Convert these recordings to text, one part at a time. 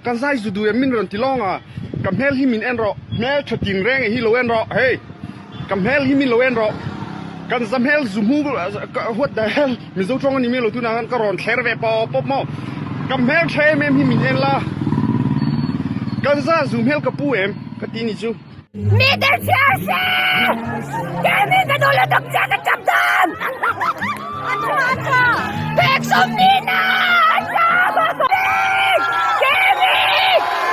Ka zai zu duh em min rawn ti lawng a, ka hmel hi min en rawh, hmel tha tin reng e hi lo en rawh, hei ka hmel hi min lo en rawh, kan za hmel zu hmu what the hell Mizo tawng a ni miah lo tunah khan ka rawn thler ve pawp pawp maw, ka hmel tha em em hi min en la, kan za zu hmel ka pu em ka ti ni chu. Mi der chhiar se! Kemi ka duh lutuk che ka tap dan! Pek sawm ni na! Kemi!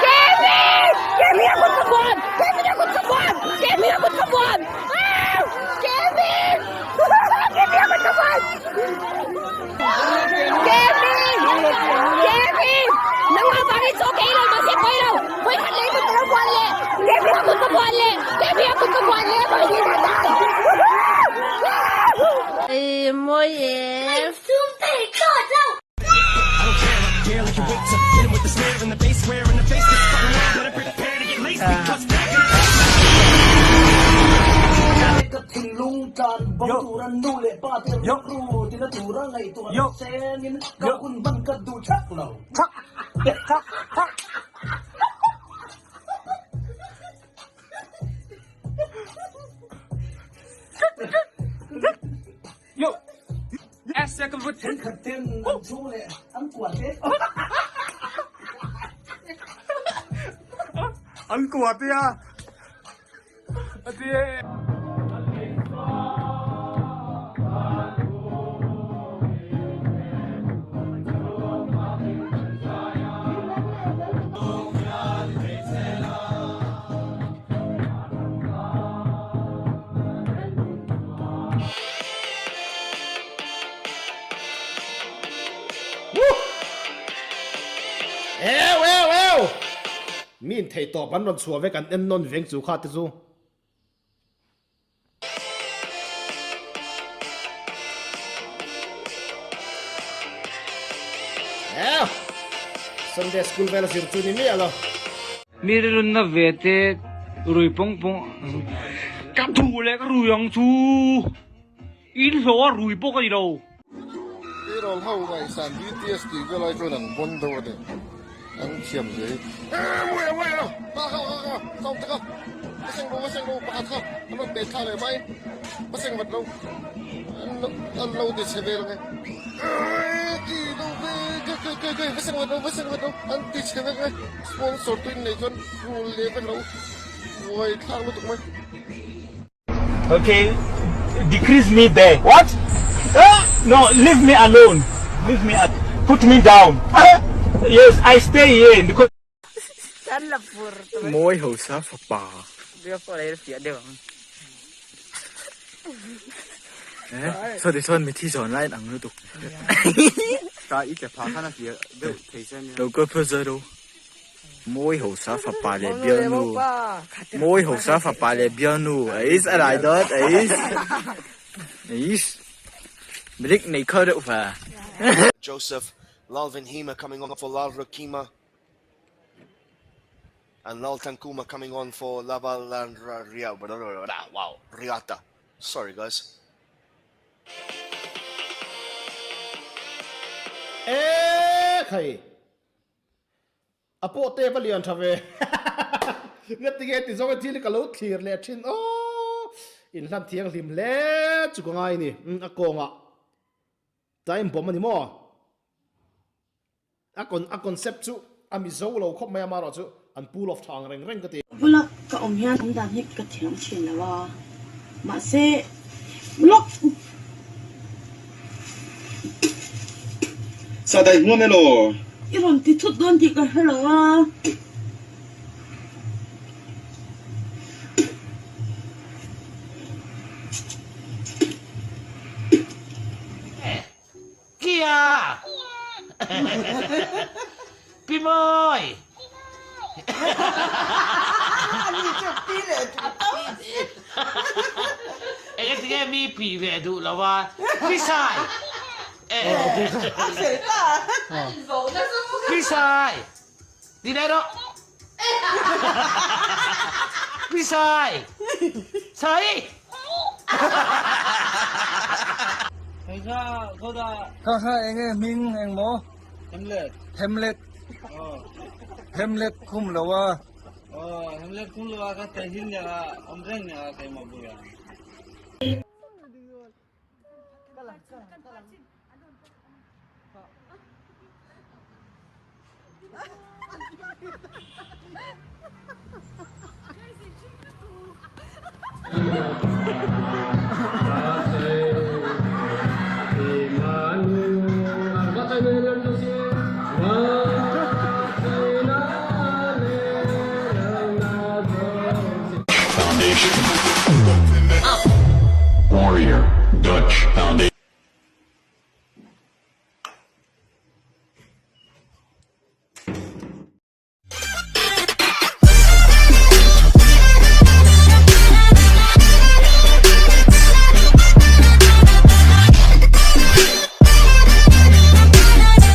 Kemi! Kemi a kut ka vuan! Kemi a kut ka vuan! Kemi a kut ka vuan! Kemi! Kemi a kut ka vuan! Kemi! Kemi! Nangmah vangin chaw ka ei lo mahse pawi lo. Vawi khat leh kut ka lo buan leh. Kemi a kut ka buan leh. Kemi a kut ka buan leh. Vawi hnih na dan. Ei mawi e. Thinlung tlan bo tura nu leh pa te rilru tina tura ngaihtuahna chengin ka hun hman ka duh thak lo. Thenkhat ten an thu leh an kua te. An kua te a. Eu eu eu! Mi in theih tawp an rawn chhuah vek an en nawn veng chu kha te chu. Ew! Sunday school vel a zir chu ni miah lo. Mi rilrunna ve te rui pawng pawng ka duh leh ka rui ang chu in hlawh a rui bawk a ni lo. Tirawl ho ngaihsan BTS tih vel ai chuan an bon deuh a ni. An thiam zia hi. Eee mawi a mawi a ha ha ha ha chau tak a ka seng lo ka seng lo pakhat kha an rawn pet thla leh mai ka seng vat lo an lo an lo ti chhe vel ange eee ti lo ve ke ke ke ke va seng vat lo va seng vat lo an ti chhe vek ange sponsor tu in nei chuan rul leh vek lo buai thlak lutuk mai. Okay, decrease me there. What? Uh, no, leave me alone. Leave me, put me down. Uh, yes, I stay here because. Mawi hausa fapa. Eh, saw ti sawn mithi zawn lai ang lutuk. Ta i ke pha khan a hliah deuh thei che ania. Lo kal phawt zai ro. Mawi hausa fapa leh bialnu Mawi hausa fapa leh bialnu Eis a rai dawt eis Eis Milik nei kho deuh fa. Joseph Lalvenhima coming on for Lalrokima and Lalthankuma coming on for Lavalanria. Wow, Riata. Sorry guys. E khai. A pawh te va lian tha ve. Nga tinge ti zawng a thil hi ka lo thlir leh thin aw. In hlan thianghlim hle chu ka ngai ni. A kawngah time bomb a ni maw? A con a concept chu a mizo lo khawp mai a amaherawh chu an pull off tha ang reng reng ka ti. Bula ka awm hian awm dan hi ka thiam thin lo a, mahse block. Sadai hmuam elaw? I rawn ti thut dawn tih ka hre lo a. Kia! Pi Mawi! Enge tinge mi pi ve duh lo a? Pi Sai! Pi Sai! Ti leh rawh! Pi Sai! Sai! Kha kha enge hming engmaw? Hamlet. Hamlet. Hemlet khum lo a. Aw, hemlet khum lo a ka theihin nia awm reng nia keimah bulah. Foundation. Warrior Dutch Foundation.